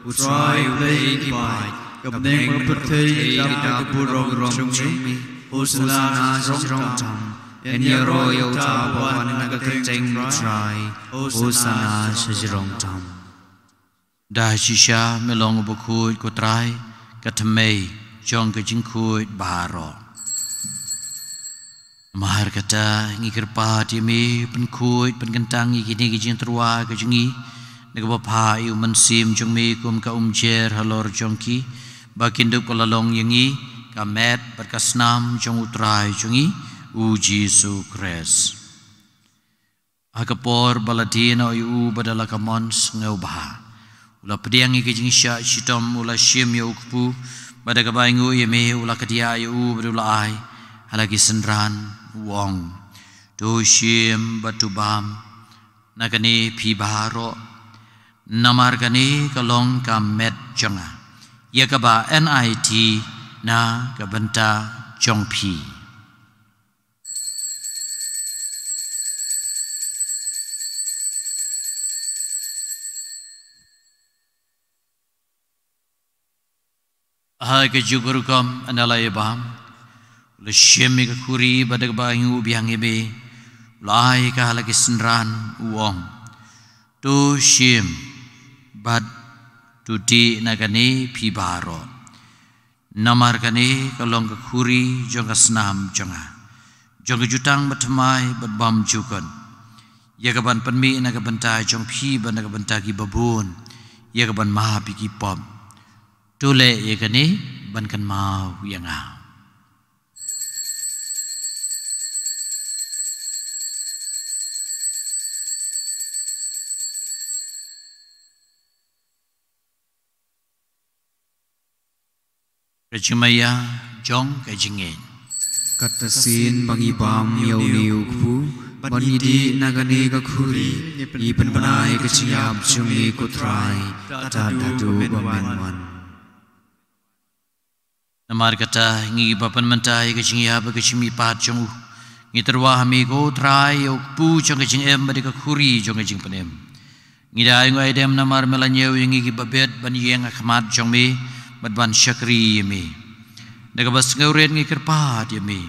U Trai U Blei ki paid, ka bneng bad ka pyrthei ki dap ïa ka burom jong me. Hosana sha jrong tam. Yn ïaroh ïa uta uba wan ha ka kyrteng U Trai. Hosana sha jrong tam. Da shisha me long u bakhuid ko Trai, ka thymmei jong ka jingkhuid baroh. Namar kata ngi kyrpad ïa me, pynkhuid pynkyntang ïa kine ki jingtyrwa ka jong ngi, da kaba phah ïa u Mynsiem jong me kum ka umjer halor jong ki, ba kin dup ka la long ïa ngi ka met bad ka snam jong U Trai jong ngi U Jisu Khrist. Ha ka por ba la die noh ïa u bad da la ka mon sngewbha, u la pdiang ïa ka jingshah shitom, u la shim ïa u kpu, bad da kaba ainguh ïa me u la kdiah ïa u bad u la ai ha la ki synran, u ong: To shim bad to bam na kane phi baroh, namar kane ka long ka met jong nga, ïa kaba yn aiti na ka bynta jong phi. Ha kajuh ka rukom ynda la ïabam, u la shim ïa ka khuri bad da kaba ainguh biang ïa me, u la ai ïa ka ha la ki synran, u ong: To shim bad to dih na kane phi baroh. Namar kane ka long ka khuri jong ka snam jong nga, jong ka jutang bathymmai bad bymjukut, ïa kaban pynmih na ka bynta jong phi bad na ka bynta kiba bun, ïa kaban map ïa ki pop. To leh ïa kane ban kynmaw ïa nga. Ka jingmaïa jong ka jingngeit. Katba shisien ba ngi bam ïa une u kpu bad ngi dih na kane ka khuri, ngi pynbna ïa ka jingïap jong me ko Trai, tad haduh ba men wan. Namar kata, ngi ba pynmynta ïa ka jingïap bad ka jingmihpat jong u, ngi tyrwa ha me ko Trai ïa u kpu jong ka jingim bad ïa ka khuri jong ka jingpynim. Ngi da ainguh aidem namar me la ñiew ïa ngi kiba bit ban ïeng ha khmat jong me bad ban shakri ïa me. Da kaba sngewrit ngi kyrpad ïa me,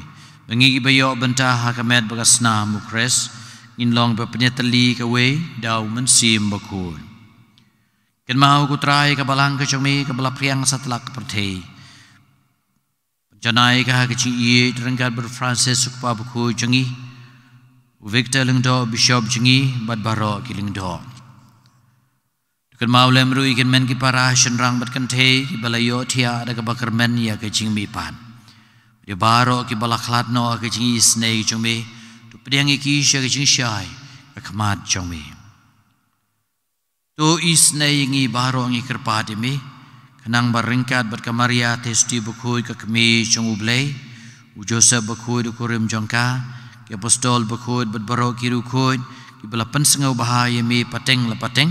ba ngi kiba ïoh bynta ha ka met bad ka snam u Khrist, ngin long ba pynïatylli kawei da u Mynsiem Bakhuid. Kynmaw ko Trai ka balang ka jong me kaba la phriang satlak ka pyrthei. Pynjanai ka ha ka jingïeit ryngkat bad u Francis u kpa bakhuid jong ngi, u Victor Lyngdoh bishop jong ngi bad baroh ki lyngdoh. To kynmaw lem ruh ïa ki hynmen ki para shynrang bad kynthei kiba la ïohthiah da kaba kyrmen ïa ka jingmihpat. Ïa baroh kiba la khlad noh ha ka jingisynei jong me, to pdiang ïa ki sha ka jingshai ha khmat jong me. To isynei ïa ngi baroh, ngi kyrpad ïa me, khnang ba ryngkat bad ka Maria Theisotti bakhuid ka kmie jong u Blei, u Joseph bakhuid u kurim jong ka, ki apostol bakhuid bad baroh ki riewkhuid kiba la pynsngewbha ïa me pateng la pateng,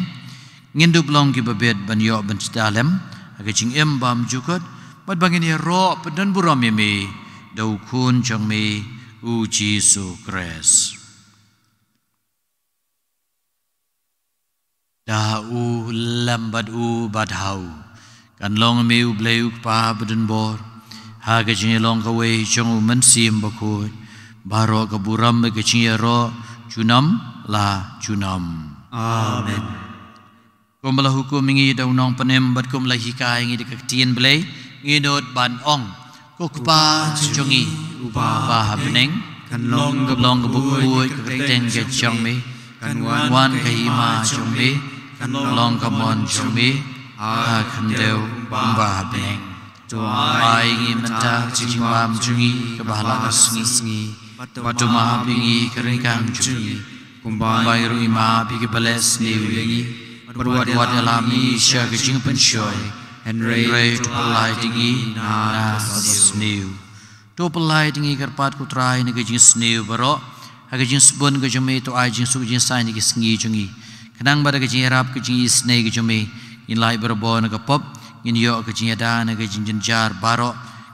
ngin dup long kiba bit ban ïoh ban jynjar lem ha ka jingim bymjukut, bad ba ngin ïaroh pyndonburom ïa me da u Khun jong me, u Jisu Khrist. Da u, lem bad u, bad ha u, kan long me u Blei u Kpa badonbor, ha ka jingïalong kawei jong u Mynsiem Bakhuid, baroh ka burom bad ka jingïaroh junom la junom. Amen. Kumba la hukum ïa ngi da u Nongpynim bad kumba la hikai ïa ngi da ka Ktien Blei, ngin nud ban ong: Ko Kpa jong ngi uba ha bneng, kan long ka buh khuid ka kyrteng ka jong me, kan wan ka hima jong me, kan long ka mon jong me ha khyndew kumba ha bneng. To ai ngi mynta ka jingbam jong ngi kaba ha la ka sngi, bad to map ïa ngi ka ryngkang jong ngi, kumba ngi ruh ngi map ïa kiba leh sniew ïa ngi, bad wat ïalam ïa ngi sha ka jingpynshoi, hynrei to pyllait ïa ngi na kaba sniew. To pyllait ïa ngi kyrpad ko Trai na ka jingsniew baroh, ha ka jingsbun ka jong me to ai jingsuk jingsaiñ ïa ki sngi jong ngi, khnang ba da ka jingïarap ka jingisynei ka jong me, ngin lait barabor na ka pop, ngin ïoh ka jingïada na ka jingjynjar baroh,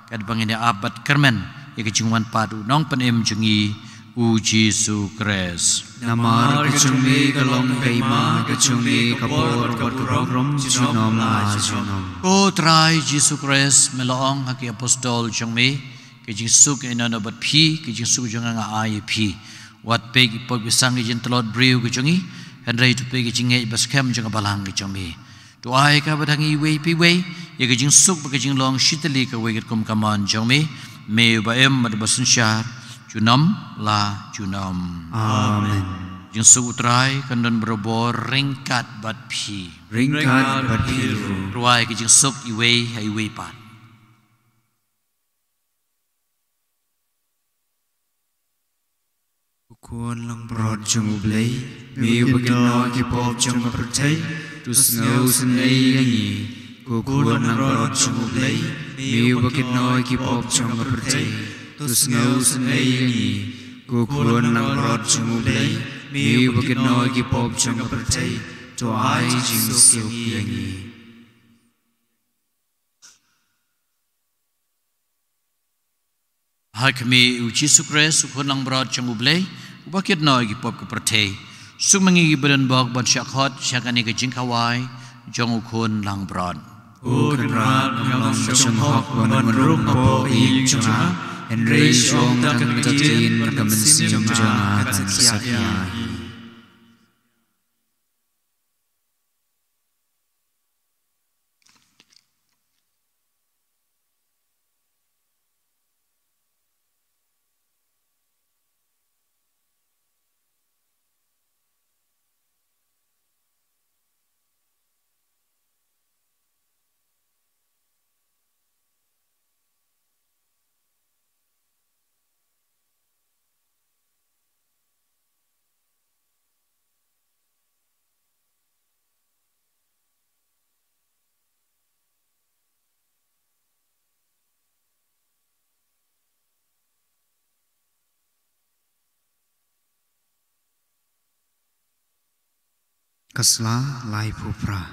katba ngin ïa ap bad kyrmen ïa ka jingwan pat u Nongpynim jong ngi, u Jisu Khrist. Namar ka jong me ka long ka hima, ka jong me ka bor bad ka burom junom la junom. Ko Trai Jisu Khrist, me la ong ha ki apostol jong me: Ka jingsuk ngan ïehnoh bad phi, ka jingsuk jong nga nga ai ïa phi. Wat peit ki pop ki sang ki jingtlot briew ki jong ngi, hynrei to peit ki jingngeit ba skhem jong ka balang ki jong me. To ai ka ba dang iwei pa iwei ïa ka jingsuk bad ka jinglong shitylli kawei katkum ka mon jong me, me uba im bad uba synshar junom la junom. Amen. Jingsuk u Trai kan don barabor ryngkat bad phi. Ryngkat bad phi ruh. Rwai ka jingsuk iwei ha iwei pat. Ko Khun langbrot jong U Blei, me uba kynnoh ki pop jong ka pyrthei, to sngewsynei ïa ngi. Ko Khun langbrot jong U Blei, me uba kynnoh ki pop jong ka pyrthei, to sngewsynei ïa ngi. Ko Khun langbrot jong U Blei, me uba kynnoh ki pop jong ka pyrthei, to ai jingsuk ïa ngi. Ha khmih, U Jisu Khrist, U Khun langbrot jong U Blei, uba kynnoh ïa ki pop ka pyrthei. Suk ma ngi kiba don bok ban shah khot sha kane ka jingkhawai jong U Khun langbrot. Ko Kynrad, ngam long shonghok ban wan rung hapoh ïing jong nga, hynrei shu ong tang ka ktien bad ka mynsiem jong nga kan sa ïaid. Ka sla laiphew phra.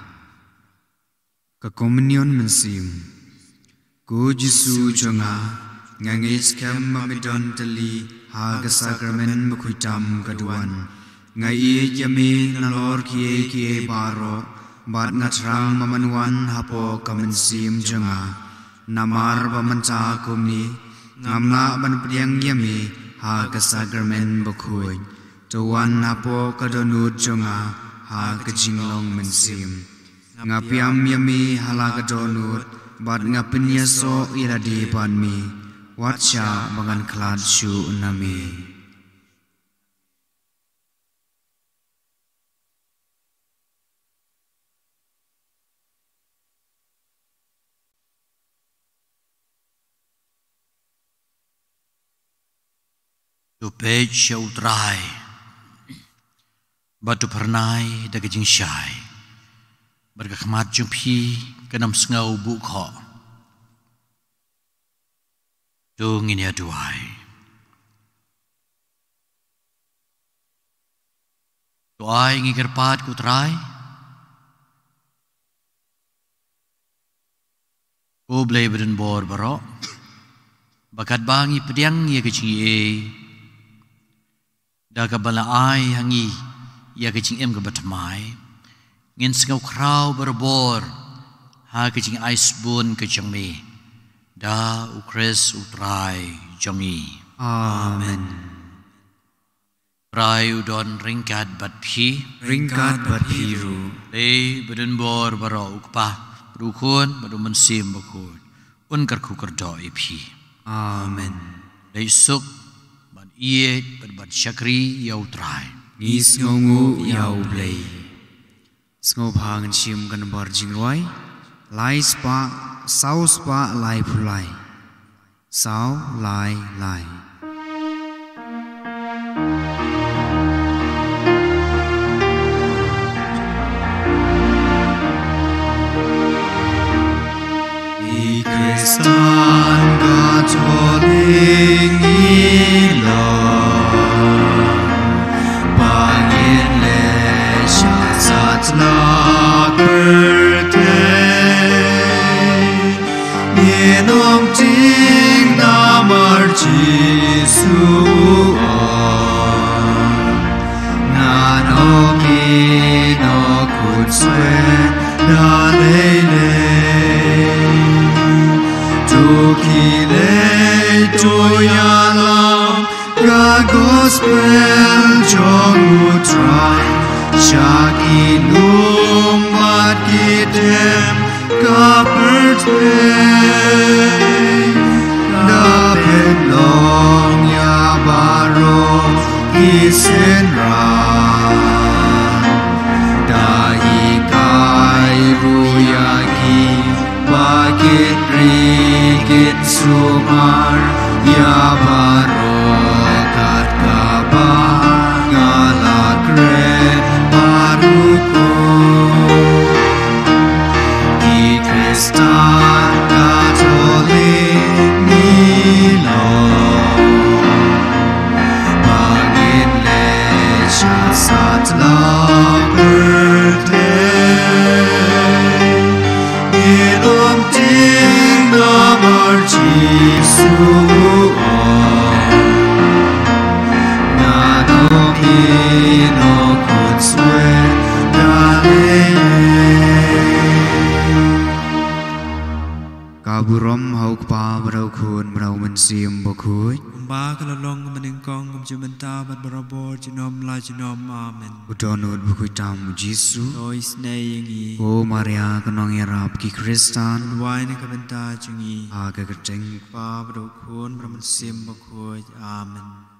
Ka Komunion Mynsiem. Ko Jisu jong nga, nga ngeit skhem ba me don tylli ha ka Sakramen bakhuidam ka duwan. Nga ïeit ïa me nalor kiei kiei baroh, bad nga thrang ba men wan hapoh ka mynsiem jong nga. Namar ba mynta kumne ngam lah ban pdiang ïa me ha ka sakramen bakhuid. To wan hapoh ka dohnud jong nga ha ka jinglong mynsiem. Nga pdiang ïa me ha la ka dohnud bad nga pynïasoh ïa lade bad me. Wat shah ba ngan khlad shuh na me. To peit sha U Trai bad to phyrnai da ka jingshai, bad ka khmat jong phi kan ym sngew buh khoh. To ngin ïa duwai. To ai ngi kyrpad, ko Trai, ko Blei badonbor baroh, ba katba ngi pdiang ïa ka jingaiei, da kaba la ai ha ngi ïa ka jingim kaba thymmai, ngin sngew khraw barabor ha ka jingai sbun ka jong me, da U Khrist U Trai jong ngi. Amen. Trai u don ryngkat bad phi. Ryngkat bad phi ruh. Blei badonbor baroh, U Kpa, bad U Khun, bad U Mynsiem Bakhuid, un kyrkhu kyrdoh ïa phi. Amen. Leit suk ban ïeit bad ban shakri ïa U Trai. Ngi sngewnguh ïa U Blei. Sngewbha ngin shim ka nambar jingrwai lai spah saw spah laiphew lai. Saw lai lai. I Khristan Katholik ngi long, ba ngin leh sha satlak pyrthei. Ngin ym tieng namar Jisu u ong, ngan ym ïehnoh khunswet da lei lei. To khie leit to ïalam ka gospel jong U Trai sha ki lum bad ki dem ka pyrthei. Da pynlong ïa baroh ki synran, da hikai ruh ïa ki ba kin ri kin sumar ïa baroh kat kaba nga la kren bad u Khun. I Khristan Katholik ngi long, ba ngin leit sha satlak pyrthei. Ngin ym tieng namar Jisu u ong, ngan ym ïehnoh khunswet da lei lei. Ka burom ha U Kpa, bad ha U Khun, bad ha U Mynsiem Bakhuid. Kumba ka la long mynnyngkong, kumjuh mynta bad barabor, junom la junom. Amen. U dohnud bakhuid tam U Jisu. To isynei ïa ngi. Ko Maria ka nongïarap ki Khristan, duwai na ka bynta jong ngi. Ha ka kyrteng U Kpa, bad U Khun, bad U Mynsiem Bakhuid. Amen.